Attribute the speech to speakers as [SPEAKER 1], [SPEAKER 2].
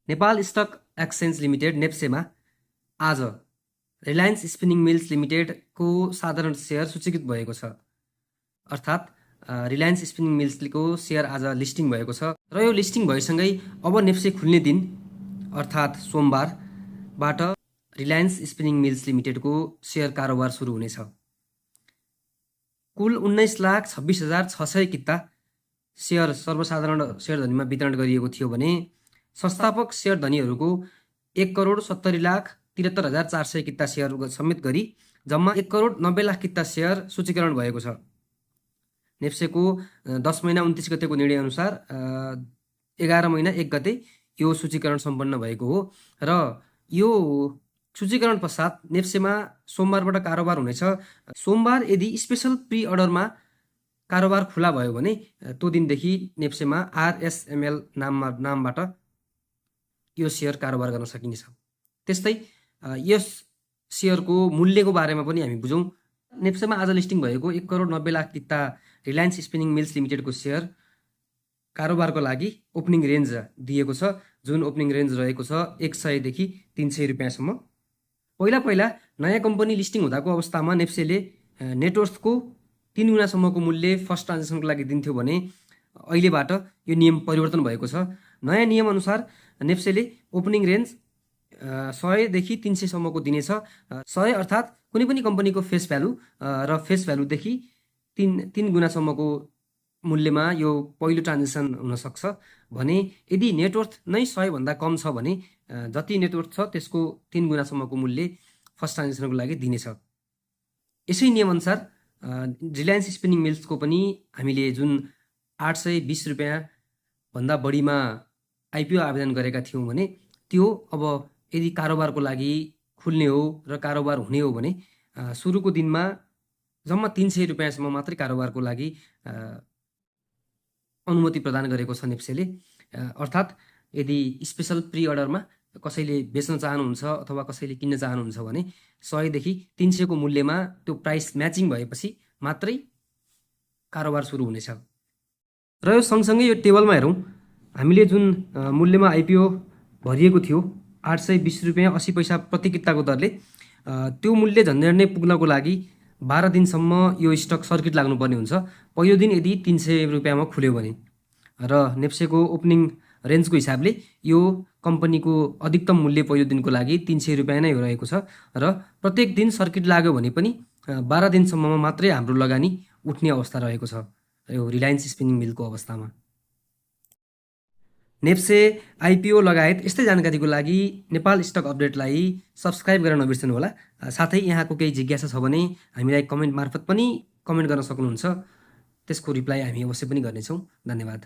[SPEAKER 1] Nepal stock exchange limited नेप्सेमा आज Reliance spinning meals लिमिटेडको साधारण share सूचीकृत भएको छ। अर्थात् रिलायन्स स्पिनिङ मिल्सको सेयर आज लिस्टिङ भएको छ र यो लिस्टिङ भएसँगै अब नेप्से खुल्ने दिन अर्थात् सोमबारबाट रिलायन्स स्पिनिङ मिल्स लिमिटेडको सेयर कारोबार सुरु हुनेछ। कुल 19,26,600 किता सेयर सर्वसाधारण सेयरधनीमा वितरण गरिएको थियो भने संस्थापक सेयरधनीहरूको 1,70,73,400 किता सेयर समेत गरी जम्मा 1,90,00,000 किता सेयर सूचीकरण भएको छ। नेप्सेको 10 महिना 29 गतेको निर्णय अनुसार 11 महिना 1 गते यो सूचीकरण सम्पन्न भएको हो र यो सूचीकरण पश्चात नेप्सेमा सोमबारबाट कारोबार हुनेछ। सोमबार यदि स्पेशल प्री अर्डरमा कारोबार खुला भयो भने त्यो दिनदेखि नेप्सेमा RSML नामबाट यो सेयर कारोबार गर्न सकिनेछ। त्यस्तै यस सेयरको मूल्यको बारेमा पनि हामी बुझौँ। नेप्सेमा आज लिस्टिङ भएको 1,90,00,000 किता रिलायन्स स्पिनिङ मिल्स लिमिटेडको सेयर कारोबारको लागि ओपनिङ रेन्ज दिएको छ, जुन ओपनिङ रेन्ज रहेको छ 100 देखि 300 रुपियाँसम्म। पहिला नयाँ कम्पनी लिस्टिङ हुँदाको अवस्थामा नेप्सेले नेटवर्थको 3 गुणासम्मको मूल्य फर्स्ट ट्रान्जेक्सनको लागि दिन्थ्यो भने अहिलेबाट यो नियम परिवर्तन भएको छ। नयाँ नियम अनुसार नेप्सेले ओपनिङ रेन्ज 100 देखि 300 सम्मको दिनेछ। 100 अर्थात् कुनै पनि कम्पनीको फेस भ्यालु र फेस भ्यालुदेखि 3 गुणासम्मको मूल्यमा यो पहिलो ट्रान्जेक्सन हुनसक्छ भने यदि नेटवर्थ नै 100 भन्दा कम छ भने जति नेटवर्थ छ त्यसको 3 गुणासम्मको मूल्य फर्स्ट ट्रान्जेक्सनको लागि दिनेछ। यसै नियमअनुसार रिलायन्स स्पिनिङ मिल्सको पनि हामीले जुन 820 रुपियाँ भन्दा बढीमा IPO आवेदन गरेका थियौँ भने त्यो अब यदि कारोबारको लागि खुल्ने हो र कारोबार हुने हो भने सुरुको दिनमा जम्मा 300 रुपियाँसम्म मात्रै कारोबारको लागि अनुमति प्रदान गरेको छ नेप्सेले। अर्थात् यदि स्पेशल प्री अर्डरमा कसैले बेच्न चाहनुहुन्छ अथवा कसैले किन्न चाहनुहुन्छ भने 100 देखि 300 को मूल्यमा त्यो प्राइस म्याचिङ भएपछि मात्रै कारोबार सुरु हुनेछ। र यो सँगसँगै यो टेबलमा हेरौँ, हामीले जुन मूल्यमा IPO भरिएको थियो 820 रुपियाँ 80 पैसा प्रति किताको दरले, त्यो मूल्य झन्डै पुग्नको लागि 12 दिनसम्म यो स्टक सर्किट लाग्नुपर्ने हुन्छ। पहिलो दिन यदि 300 रुपियाँमा खुल्यो भने र नेप्सेको ओपनिङ रेन्जको हिसाबले यो कम्पनीको अधिकतम मूल्य पहिलो दिनको लागि 300 रुपियाँ नै रहेको छ र प्रत्येक दिन सर्किट लाग्यो भने पनि 12 दिनसम्ममा मात्रै हाम्रो लगानी उठ्ने अवस्था रहेको छ यो रिलायन्स स्पिनिङ मिलको अवस्थामा। नेप्से IPO लगायत यस्तै जानकारीको लागि नेपाल स्टक अपडेटलाई सब्सक्राइब गर्न नबिर्सनुहोला। साथै यहाँको केही जिज्ञासा छ भने हामीलाई कमेन्ट मार्फत पनि कमेन्ट गर्न सक्नुहुन्छ, त्यसको रिप्लाई हामी अवश्य पनि गर्नेछौँ। धन्यवाद।